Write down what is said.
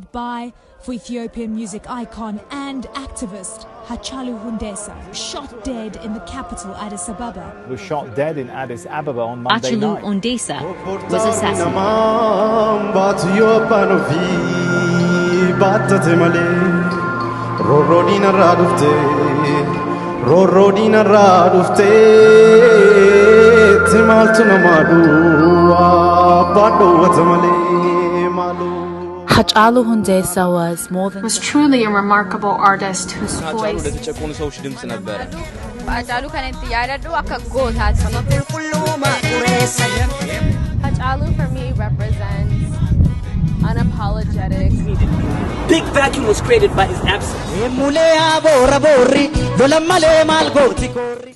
Goodbye for Ethiopian music icon and activist Hachalu Hundessa, shot dead in the capital Addis Ababa. Was shot dead in Addis Ababa on Monday Hachalu night. Hundessa was assassinated. Namaan baatu yoo abbaan ofii baattate malee roorroo diinarraa dhufte roorroo diinarraa dhufte itti maaltu namaa duwwaa abbaan dhoowwata malee maaloo. Hachalu Hundessa was more than Was truly a remarkable artist whose Haacaaluu voice ለተጨቆኑ ሰዎች ድምፅ ነበረ። Haacaaluu kan itti yaadadhu akka gootaati. Hachalu for me represents unapologetic. Big vacuum was created by his absence. Mulee boora boorri lola malee maal gooti koorri.